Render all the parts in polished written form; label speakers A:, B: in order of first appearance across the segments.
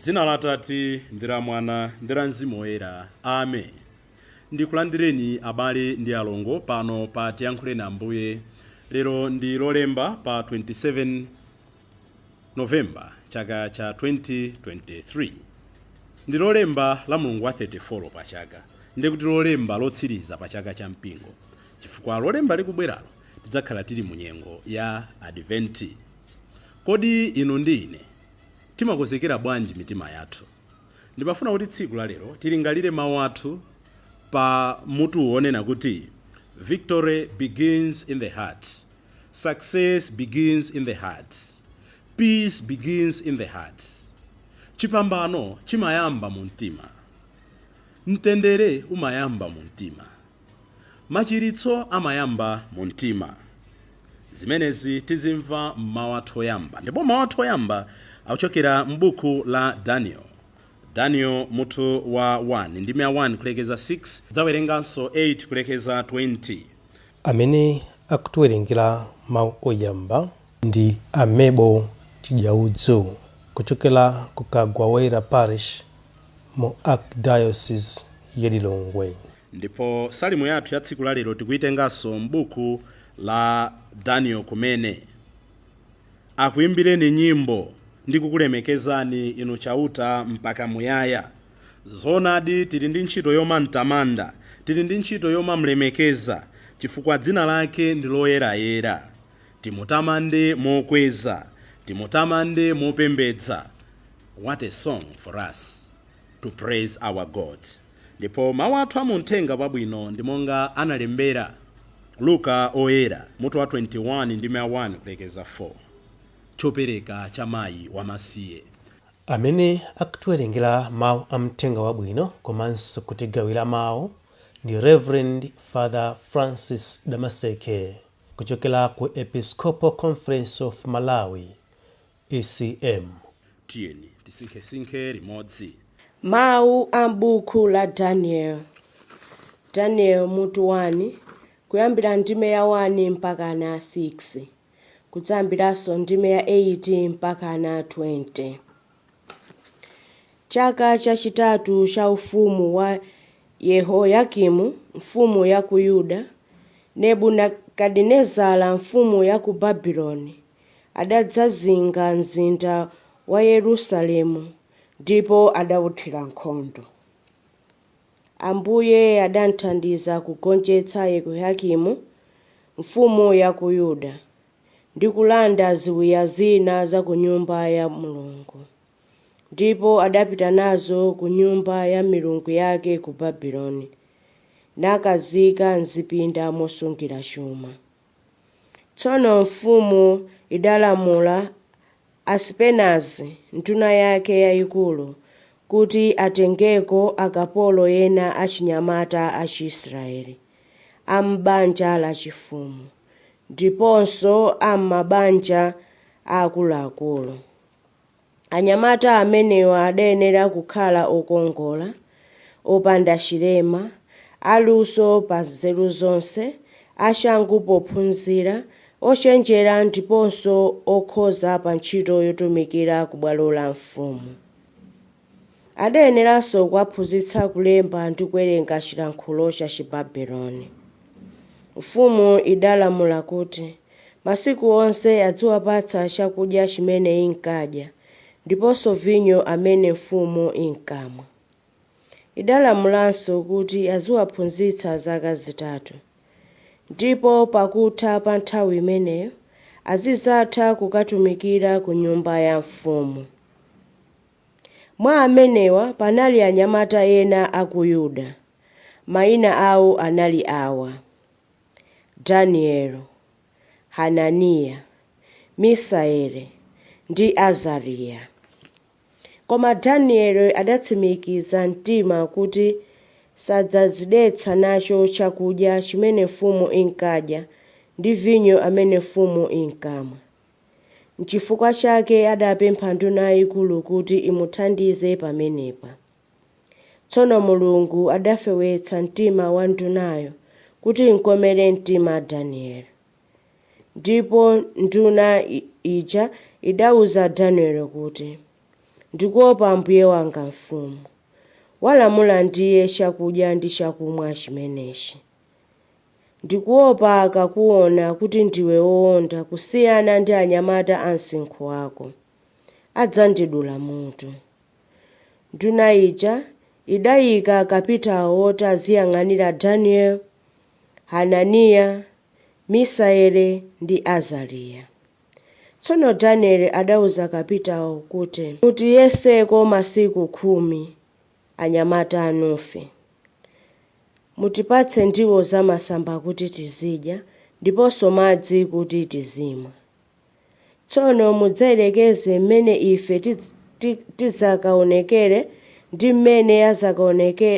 A: Dzina la Atate ndi la Mwana ndi la Mzimu Woyera. Amen. Ndikulandireni abale ndi alongo pano pa Tiyankhuleni Ambuye. Lero ndi Lolemba pa 27 November chaka cha 2023. Ndi Lolemba la mulungu wa 34 pa chaka, ndikuti Lolemba lotsiriza pa chaka cha mpingo, chifukwa Lolemba likubweralo tidzakhala tili mu nyengo ya Adventi. Kodi inu ndi ine timakonzekera bwanji mitima yathu? Ndimafuna kuti tsiku la lero tilingalire mawu athu pa mutu wonena kuti "Victory begins in the heart, success begins in the heart, peace begins in the heart." Chipambano chimayamba mu mtima, mtendere umayamba mu mtima, machiritso amayamba mu mtima. Zimenezi tizimva mmawu athu oyamba, ndipo mawu athu oyamba akuchokera m'buku la Daniel. Daniel mutu wa 1, ndime ya 1 kulekeza 6, dzawerenganso 8 kulekeza 20.
B: Amene akutiwerengera mawu oyamba ndi Amebo Chidyaudzo kuchokera ku Kagwawera Parish mu Archdiocese ya Lilongwe.
A: Ndipo salimu yathu ya tsiku lalero tikuitenganso m'buku la Daniel kumene. Akuimbireni nyimbo ndi kukulemekezani inu Chauta mpaka muyaya. Zoonadi, tili ndi ntchito yomamtamanda, tili ndi ntchito yomamlemekeza, chifukwa dzina lake ndi loyerayera. Timutamande mokweza, timutamande mopembedza. What a song for us to praise our God! Ndipo mawu athu amuthenga wabwino ndi monga analembera Luka Oyera, mutu wa 21, ndime ya 1 kulekeza 4, chopereka cha mayi wamasiye.
B: Amene akutiwerengera mawu amthenga wabwino komanso kutigawira mawu ndi Reverend Father Francis Damaseke kuchokera ku Episcopal Conference of Malawi, ECM.
A: Tiyeni tisinkhesinkhe limodzi.
C: Mawu a m'buku la Daniel. Daniel mutu 1, kuyambira ndime ya 1 mpaka na 6, kudzayambiranso ndime ya 8 mpaka na 20. Chaka chachitatu cha ufumu wa Yehoyakimu mfumu ya ku Yuda, Nebukadinezara mfumu ya ku Babuloni adadzazinga mzinda wa Yerusalemu ndipo adawuthira nkhondo. Ambuye adamthandiza kugonjetsa Yehoyakimu mfumu ya ku Yuda ndi kulanda ziwiya zina za ku nyumba ya Mulungu, ndipo adapita nazo ku nyumba ya milungu yake ku Babuloni, nakazika mzipinda mosungira chuma. Tsono mfumu idalamula Asipenazi, nduna yake yayikulu, kuti atengeko akapolo ena achinyamata Achiisraeli a m'banja lachifumu ndiponso a m'mabanja akuluakulu. Anyamata amenewa adayenera kukhala okongola, opanda chilema, aluso pa nzeru zonse, achangu pophunzira, ochenjera ndiponso okhoza pa ntchito yotumikira ku bwalo la mfumu. Adayeneranso kuwaphunzitsa kulemba ndi kuwerenga chilankhulo cha Chibabuloni. Mfumu idalamula kuti masiku onse aziwapatsa chakudya chimene inkadya ndiponso vinyo amene mfumu inkamwa. Idalamulanso kuti aziwaphunzitsa zaka 3, ndipo pakutha pa nthawi imeneyo azidzatha kukatumikira ku nyumba ya mfumu. Mwa amenewa panali anyamata ena a ku Yuda. Mayina awo anali awa: Danielo, Hananiya, Misaeli ndi Azariya. Koma Danieli adatsimikiza mtima kuti sadzadzidetsa nacho chakudya chimene mfumu inkadya ndi vinyo amene mfumu inkamwa. N'chifukwa chake adapempha nduna yayikulu kuti imuthandize pamenepa. Tsono Mulungu adafewetsa mtima wa ndunayo kuti imkomere mtima Danieli. Ndipo nduna ija idawuza Danieli kuti, Ndikuopa mbuye wanga mfumu. Walamula ndiye chakudya ndi chakumwa chimenechi. Ndikuopa akakuona kuti ndiwe wowonda kusiyana ndi anyamata a msinkhu wako. Adzandidula mutu. Nduna ija idayika kapitawo woti aziyang'anira Daniel, Hananiya, Misaeli ndi Azariya. Tsono Danieli adawuza kapitawo kuti, mutiyeseko masiku 10 anyamata anufe. Mutipatse ndiwo zamasamba kuti tizidya ndiponso madzi kuti tizimwa. Tsono mudzayerekeze mmene ife tidzakaonekere ndi mmene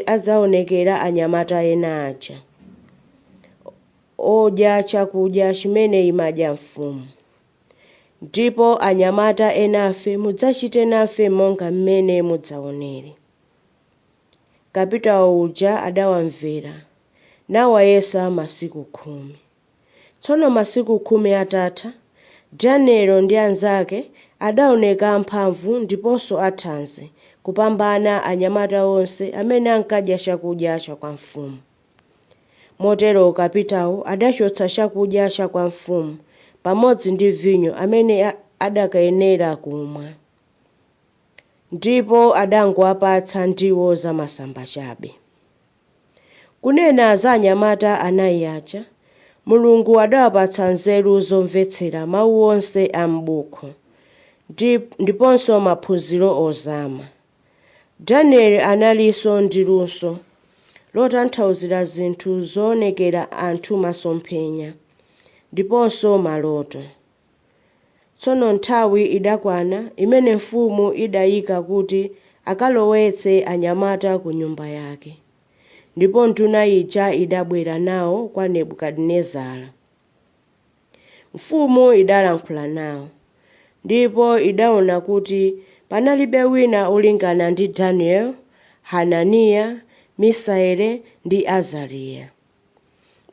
C: adzaonekera anyamata ena aja odya chakudya chimene imadya mfumu. Ndipo anyamata enafe mudzachite nafe monga mmene mudzaonere. Kapitawo uja adawamvera nawayesa masiku 10. Tsono masiku 10 atatha, Danielo ndi anzake adaoneka amphamvu ndiponso athanzi kupambana anyamata onse amene ankadya chakudya cha kwa mfumu. Motero kapitawo adachotsa chakudya cha kwa mfumu pamodzi ndi vinyo amene adakayenera kumwa, ndipo adangowapatsa ndiwo zamasamba chabe. Kunena za anyamata anayi aja, Mulungu adawapatsa nzeru zomvetsera mawu onse a m'buku ndiponso maphunziro ozama. Danieli analinso ndi luso lotanthauzira zinthu zoonekera anthu masomphenya ndiponso maloto. Tsono nthawi idakwana imene mfumu idayika kuti akalowetse anyamata ku nyumba yake, ndipo nduna ija idabwera nawo kwa Nebukadinezara. Mfumu idalankhula nawo, ndipo idaona kuti panalibe wina olingana ndi Daniel, Hananiya, Misaeli ndi Azariya.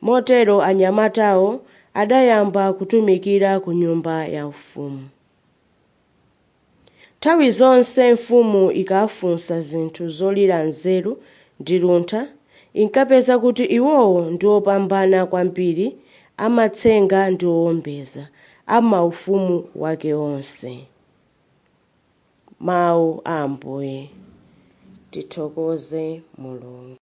C: Motero anyamatawo adayamba kutumikira ku nyumba ya ufumu. Nthawi zonse mfumu ikafunsa zinthu zolira nzeru ndi luntha, inkapeza kuti iwowo ndi opambana kwambiri amatsenga ndi owombeza a maufumu wake onse. Mawu a Ambuye. Tithokoze Mulungu.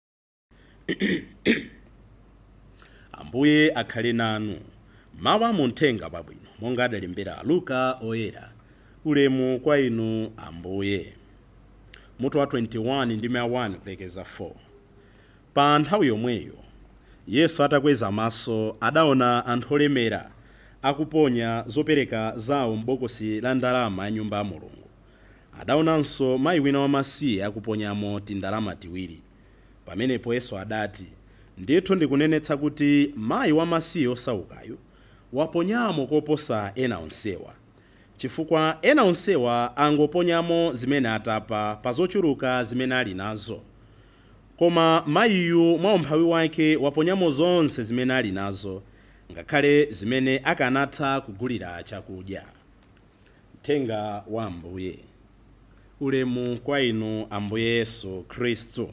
A: Ambuye akhale nanu. Mawu a muthenga wabwino monga adalembera Luka oyera. Ulemu kwa inu Ambuye. Mutu wa 21 ndi 1 kulekeza 4. Pa nthawi yomweyo Yesu atakweza maso adaona anthu olemera akuponya zopereka zawo m'bokosi la ndalama ya nyumba ya Mulungu. Adaonanso mayi wina wamasiye akuponyamo tindalama tiwiri. Pamenepo Yesu adati, ndithu ndikunenetsa kuti mayi wamasiye osaukayu waponyamo koposa ena onsewa, chifukwa ena onsewa angoponyamo zimene atapa pa zochuluka zimene ali nazo, koma mayiyu mwa umphawi wake waponyamo zonse zimene ali nazo, ngakhale zimene akanatha kugulira chakudya. Mthenga wa Ambuye. Ulemu kwa inu Ambuye Yesu Khristu.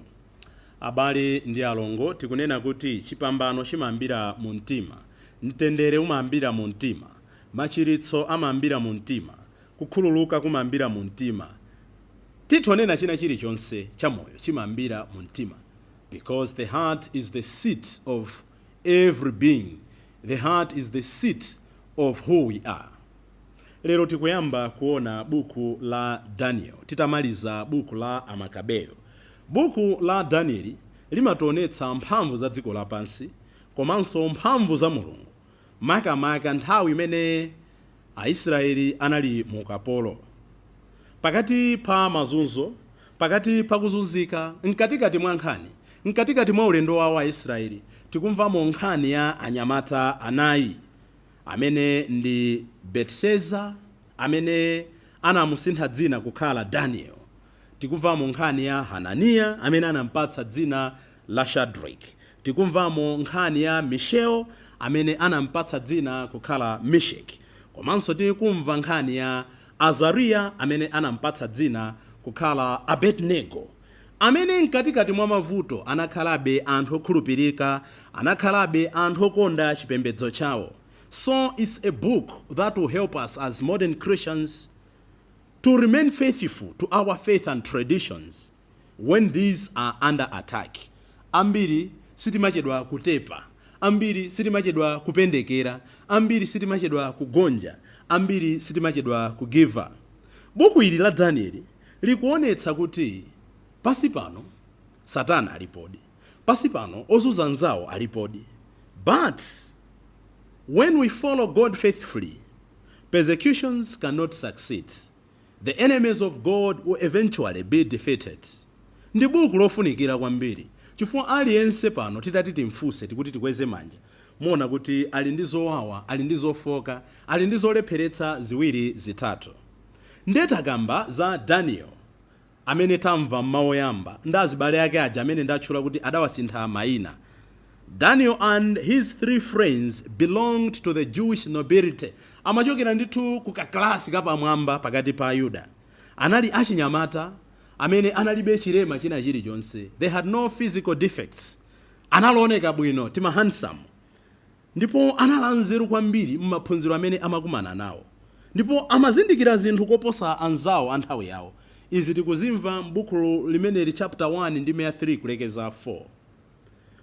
A: Abale ndi alongo, tikunena kuti chipambano chimayambira mu mtima, mtendere umayambira mu mtima, machiritso amayambira mu mtima, kukhululuka kumayambira mu mtima. Titonena china chilichonse chamoyo chimayambira mu mtima, because the heart is the seat of every being. The heart is the seat of who we are. Lero tikuyamba kuona buku la Daniel titamaliza buku la Amakabeyo. Buku la Danieli limationetsa mphamvu za dziko lapansi komanso mphamvu za Mulungu, makamaka nthawi imene Aisraeli anali mu ukapolo, pakati pa mazunzo, pakati pa kuzunzika, mkatikati mwa nkhani, mkatikati mwa ulendo wawo Aisraeli. Tikumvamo nkhani ya anyamata anayi amene ndi Belteshazzar, amene anamusintha dzina kukhala Daniel. Tikumvamo nkhani ya Hananiya amene anampatsa dzina la Shadrach. Tikumvamo nkhani ya Mishael amene anampatsa dzina kukhala Meshach. Komanso tikumva nkhani ya Azariya amene anampatsa dzina Kukhala Abednego, amene mkatikati mwa mavuto anakhalabe anthu okhulupirika, anakhalabe anthu okonda chipembedzo chawo. So it's a book that will help us as modern Christians to remain faithful to our faith and traditions when these are under attack. Ambiri sitimachedwa kutepa, ambiri sitimachedwa kupendekera, ambiri sitimachedwa kugonja, ambiri sitimachedwa kugiva. Buku ili la Danieli likuonetsa kuti pasi pano Satana alipodi, pasi pano ozunza anzawo alipodi, but when we follow God faithfully, persecutions cannot succeed. The enemies of God will eventually be defeated. Ndi buku lofunikira kwambiri, chifukwa aliyense pano titati timfunse, tikuti tikweze manja, muona kuti ali ndi zowawa, ali ndi zofoka, ali ndi zolepheretsa ziwiri zitatu. Ndiye takamba za Daniel amene tamva mmawu oyamba ndi azibale ake aja amene ndatchula kuti adawasintha mayina. Daniel and his three friends belonged to the Jewish nobility. Amachokera ndithu ku kaklasi kapamwamba pakati pa Ayuda. Anali achinyamata amene analibe chilema china chilichonse. They had no physical defects. Analoneka bwino, tima handsome, ndipo anali anzeru kwambiri m'maphunziro amene amakumana nawo, ndipo amazindikira zinthu koposa anzawo a nthawi yawo. Izi tikuzimva m'buku limeneli, chapter 1 ndi 3 kulekeza 4.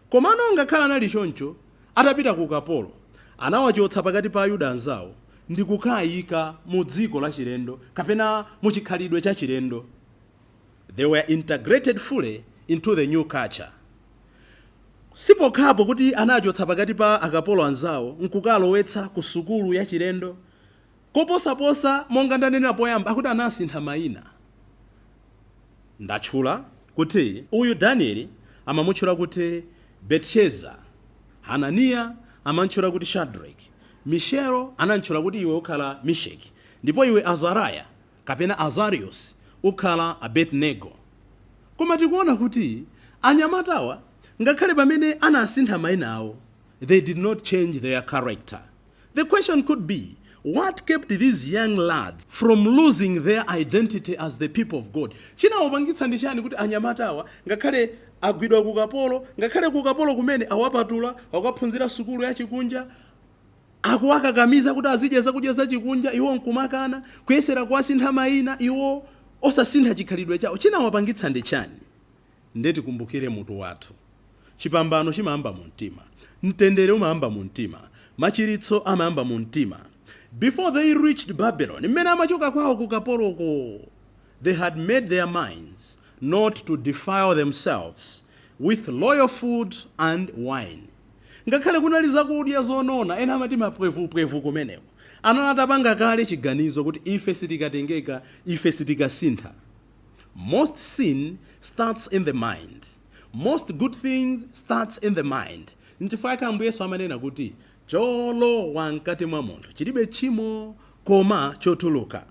A: Komano ngakhale anali choncho, atapita ku ukapolo, anawachotsa pakati pa Ayuda anzawo ndi kukayika mu dziko la chilendo kapena mu chikhalidwe cha chilendo. They were integrated fully into the new culture. Sipokhapo kuti anachotsa pakati pa akapolo anzawo nkukalowetsa ku sukulu ya chilendo. Koposaposa, monga ndanenera poyamba, akuti anasintha mayina. Ndatchula kuti uyu Danieli amamutchula kuti Belteshazzar, Hananiya amamutchula kuti Shadrach, Mishael anamutchula kuti iwe ukhala Misheki, ndipo iwe Azariah kapena Azarius ukhala Abednego. Koma tikuona kuti anyamatawa, ngakhale pamene anasintha mayina awo, they did not change their character. The question could be, what kept these young lads from losing their identity as the people of God? Chinawapangitsa ndi chani kuti anyamatawa, ngakhale agwidwa ku ukapolo, ngakhale ku ukapolo kumene awapatula, akukaphunzira sukulu yachikunja, akuwakakamiza kuti azidya zakudya zachikunja, iwo nkumakana, kuyesera kuwasintha mayina, iwo osasintha chikhalidwe chawo? Chinawapangitsa ndi chani? Ndiye tikumbukire mutu wathu: chipambano chimayamba mu mtima, mtendere umayamba mu mtima, machiritso amayamba mu mtima. Before they reached Babylon, mmene amachoka kwawo ku kapoloko, they had made their minds not to defile themselves with royal food and wine. Ngakhale kunali zakudya zonona, ena amati mapwevupwevu kumeneko, anali atapanga kale chiganizo kuti ife sitikatengeka, ife sitikasintha. Most sin starts in the mind. Most good things starts in the mind. Nchifukwa chake Ambuye Yesu amanena kuti cholowa mkati mwa munthu chilibe tchimo, koma chotuluka.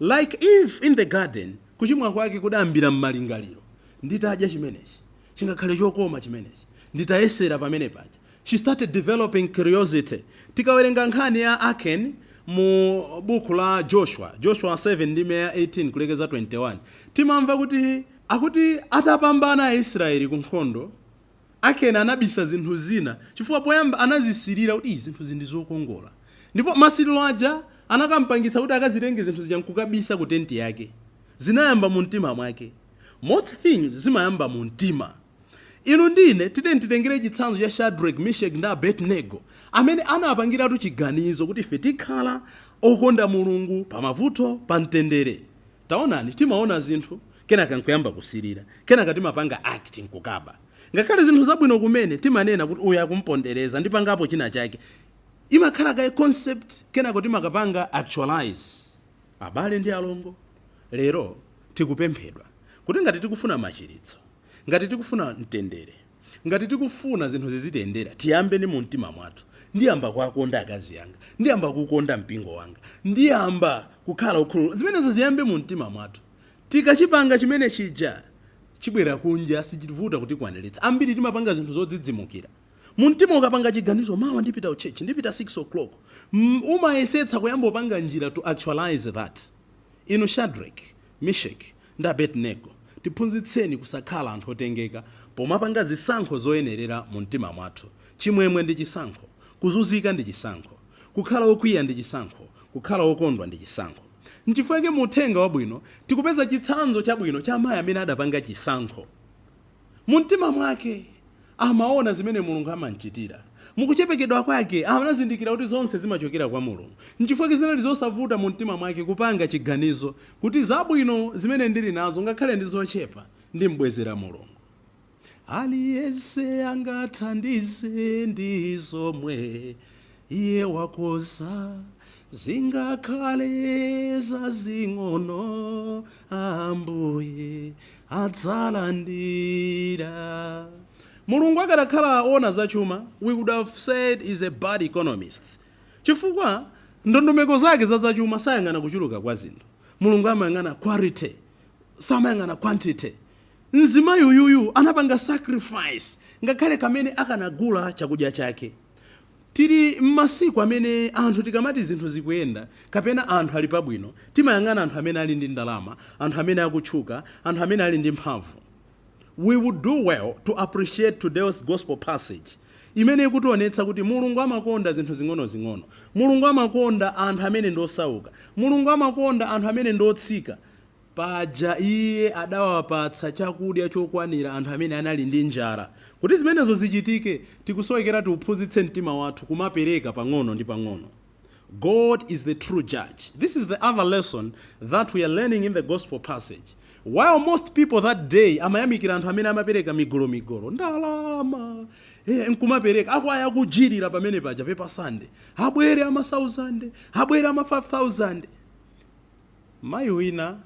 A: Like Eve in the garden, kuchimwa kwake kudayambira m'malingaliro: nditadya chimenechi chingakhale chokoma, chimenechi nditayesera pamene paja. She started developing curiosity. Tikawerenga nkhani ya Achan mu buku la Joshua, Joshua 7 ndi 18 kulekeza 21, timamva kuti akuti atapambana Aisraeli ku nkhondo, Akeni anabisa zinthu zina, chifukwa poyamba anazisirira kuti izi zinthu zindi zokongola, ndipo masiriro aja anakampangitsa kuti akazitenge zinthu zija nkukabisa ku tenti yake. Zinayamba mu mtima mwake. Most things zimayamba mu mtima. Inu ndine titeni titengere chitsanzo cha Shadrach, Meshach ndi Abednego, amene anapangiratu chiganizo kuti ife tikhala okonda Mulungu pamavuto, pa mtendere. Taonani, timaona zinthu, kenaka nkuyamba kusirira, kenaka timapanga act nkukaba. Ngakhale zinthu zabwino kumene, timanena kuti uyu akumpondereza, ndipangapo china chake. Imakhala kaye concept, kenako timakapanga actualize. Abale ndi alongo, lero tikupemphedwa kuti ngati tikufuna machiritso, ngati tikufuna mtendere, ngati tikufuna zinthu zizitiyendera, tiyambe ndi mu mtima mwathu. Ndiyamba kuwakonda akazi anga, ndiyamba kukonda mpingo wanga, ndiyamba kukhala ukhululu. Zimenezo ziyambe mu mtima mwathu. Tikachipanga chimene chija, chibwera kunja, sichivuta kutikwaniritsa. Ambiri timapanga zinthu zodzidzimukira. Mu mtima ukapanga chiganizo, mawa ndipita ku church, ndipita 6 o'clock, umayesetsa kuyamba upanga njira to actualize that. Inu Shadrach, Meshach ndi Abednego anapanga chiganizo ndi Abednego. Tiphunzitseni kusakhala anthu otengeka pomapanga zisankho zoyenerera mu mtima mwathu. Chimwemwe ndi chisankho, kuzunzika ndi chisankho, kukhala okwiya ndi chisankho, kukhala okondwa ndi chisankho. Nchifukwa chake mu uthenga wabwino tikupeza chitsanzo chabwino cha amayi amene adapanga chisankho. Mu mtima mwake amaona zimene Mulungu amamchitira. Mukuchepekedwa kwake anazindikira kuti zonse zimachokera kwa Mulungu. Nchifukwa chake zinali zosavuta mu mtima mwake kupanga chiganizo kuti zabwino zimene ndili nazo, ngakhale ndi zochepa, ndimbwezera Mulungu. Aliyense angathandize ndi zomwe iye wakoza, zingakhale zazing'ono, Ambuye adzalandira. Mulungu akadakhala ona zachuma, we would have said is a bad economist, chifukwa ndondomeko zake za zachuma sayang'ana kuchuluka kwa zinthu. Mulungu amayang'ana quality, samayang'ana quantity. Mzimayi uyuyu anapanga sacrifice ngakhale kamene akanagula chakudya chake. Tili m'masiku amene anthu tikamati zinthu zikuyenda kapena anthu ali pabwino, timayang'ana anthu amene ali ndi ndalama, anthu amene akutchuka, anthu amene ali ndi mphamvu. We would do well to appreciate today's gospel passage imene ikutionetsa kuti Mulungu amakonda zinthu zing'onozing'ono. Mulungu amakonda anthu amene ndi osauka. Mulungu amakonda anthu amene ndi otsika. Paja iye adawapatsa chakudya chokwanira anthu amene anali ndi njala. Kuti zimenezo zichitike, tikusowekera tiuphunzitse mtima wathu kumapereka pang'ono ndi pang'ono. God is the true judge. This is the other lesson that we are learning in the gospel passage. While most people that day amayamikira anthu amene amapereka migolomigolo ndalama, nkumapereka, akwaya kujirira pamene paja Paper Sunday, abwere ama 1000, abwere ama 5000, mayi wina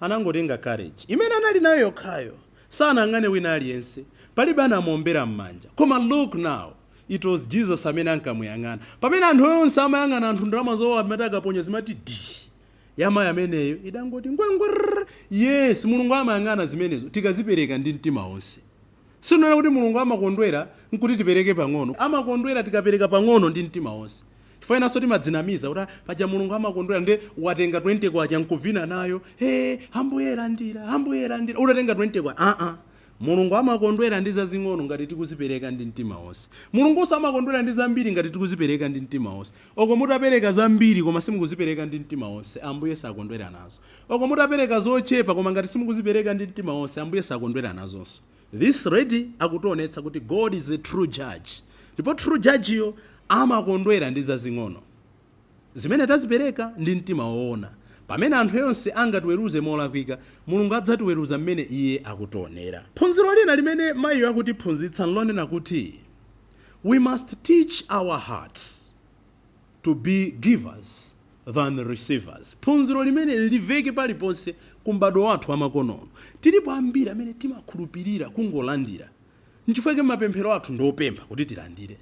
A: anangotenga courage imene anali nayo yokhayo. Sanang'ane wina aliyense, palibe anamuombera m'manja, koma look now, it was Jesus amene ankamuyang'ana. Pamene anthu onse amayang'ana anthu ndalama zawo amati akaponya zimati di, yamayi ameneyo idangoti ngwengwerr. Yes, Mulungu amayang'ana zimenezo tikazipereka ndi mtima wonse. Sinona kuti Mulungu amakondwera nkuti tipereke pang'ono, amakondwera tikapereka pang'ono ndi mtima wonse. Chifukwa inanso timadzinamiza kuti, "Ah, paja Mulungu amakondwera ndi watenga 20 kwacha nkuvina nayo, he, Ambuye landira, Ambuye landira," utatenga 20 kwacha. Aa, Mulungu amakondwera ndi zazing'ono ngati tikuzipereka ndi mtima wonse. Mulungunso amakondwera ndi zambiri ngati tikuzipereka ndi mtima wonse. Oko mutapereka zambiri koma simukuzipereka ndi mtima wonse, Ambuye sakondwera nazo. Oko mutapereka zochepa koma ngati simukuzipereka ndi mtima wonse, Ambuye sakondwera nazonso. This lady akutionetsa kuti God is the true judge, ndipo true judge yo amakondwera ndi zazing'ono zimene tazipereka ndi mtima woona. Pamene anthu onse angatiweruze molakwika, Mulungu adzatiweruza mmene iye akutionera. Phunziro lina limene mayiyo akutiphunzitsa nlonena kuti we must teach our hearts to be givers than receivers. Phunziro limene limveke paliponse ku m'badwo wathu wamakonono. Tilipo ambiri amene timakhulupirira kungolandira. Nchifukwa mapemphero athu ndiopempha kuti tilandire,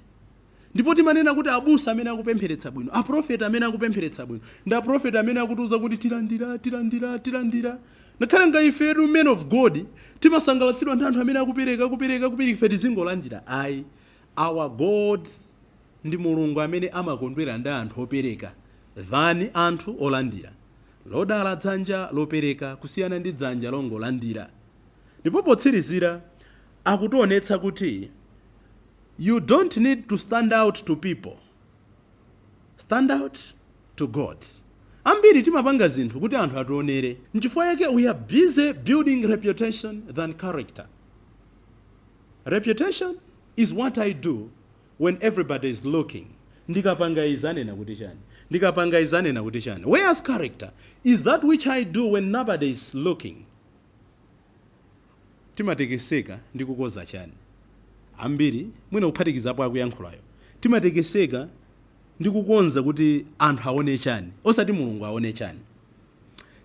A: ndipo timanena kuti abusa amene akupempheretsa bwino, aprofeti amene akupempheretsa bwino, ndi aprofeti amene akutiuza kuti tilandira, tilandira, tilandira. Ngakhale nga ifetu men of God timasangalatsidwa ndi anthu amene akupereka, akupereka, akupereka, ife tizingolandira. Ayi, our God ndi Mulungu amene amakondwera ndi anthu opereka than anthu olandira. Lodala dzanja lopereka kusiyana ndi dzanja longolandira. Ndipo potsirizira akutionetsa kuti you don't need to stand out to people, stand out to God. Ambiri timapanga zinthu kuti anthu ationere. Nchifukwa yake we are busy building reputation than character. Reputation is what I do when everybody is looking. Ndikapanga izi anena kuti chani? Ndikapanga izi anena kuti chani? Whereas character is that which I do when nobody is looking. Timatekeseka ndi kukoza chani? Ambiri, mwina kuphatikizapo akuyankhulayo, timatekeseka ndi kukonza kuti anthu aone chani, osati Mulungu aone chani.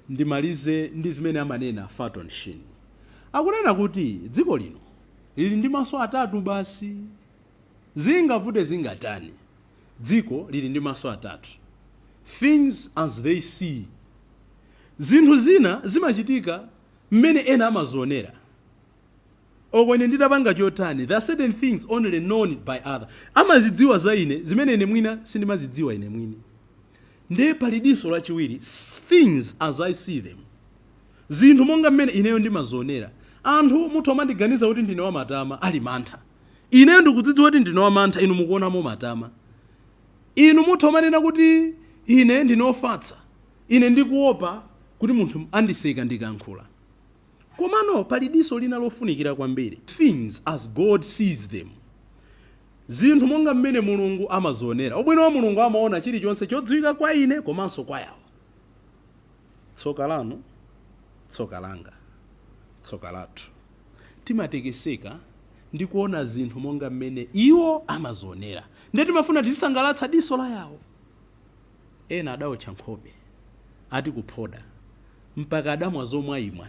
A: Ndimalize ndi zimene amanena Fulton Sheen. Akunena kuti dziko lino lili ndi maso atatu basi. Zingavute zingatani, dziko lili ndi maso atatu. Things as they see. Zinthu zina zimachitika mmene ena amazionera. Oko ine nditapanga chotani, there are certain things only known by other. Amazidziwa za ine zimene ine mwina sindimazidziwa ine mwini. Ndiye pali diso lachiwiri, things as I see them. Zinthu monga mmene ineyo ndimazionera. Anthu mutha kumandiganiza kuti ndine wamatama, ali mantha. Ineyo ndikudzidziwa kuti ndine wamantha, inu mukuonamo matama. Inu mutha kumanena kuti ine ndine ofatsa, ine ndikuopa kuti munthu andiseka ndikayankhula. Komano pali diso lina lofunikira kwambiri. Things as God sees them. Zinthu monga mmene Mulungu amazionera. Ubwino wa Mulungu amaona chilichonse chodziwika kwa ine komanso kwa yawo. Tsoka lanu, tsoka langa, tsoka lathu. Timatekeseka ndi kuona zinthu monga mmene iwo amazionera. Ndiye timafuna tizisangalatsa diso la yawo. Ena adaotcha nkhope, ati kuphoda, mpaka adamwa zomwaimwa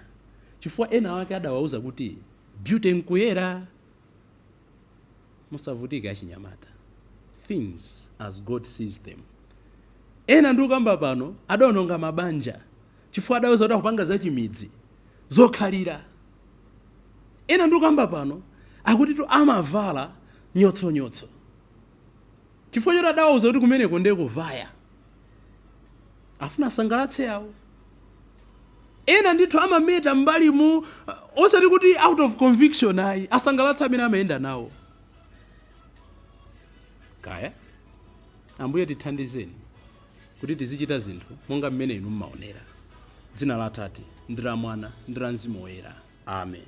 A: chifukwa ena wake adawauza kuti beauty nkuyera. Musavutike achinyamata. Things as God sees them. Ena ndikukamba pano adaononga mabanja chifukwa adawauza kuti akupanga zachimidzi zokhalira. Ena ndikukamba pano akutitu amavala nyotsonyotso chifukwa choti adawauza kuti kumeneko ndiye kuvaya, afuna asangalatse yawo. Ena ndithu amameta m'mbalimu, osati kuti out of conviction ayi, asangalatse amene amayenda nawo. Kaya Ambuye tithandizeni kuti tizichita zinthu monga mmene inu mmaonera. Dzina la Atate ndi la Mwana ndi la Mzimu Woyera. Amen.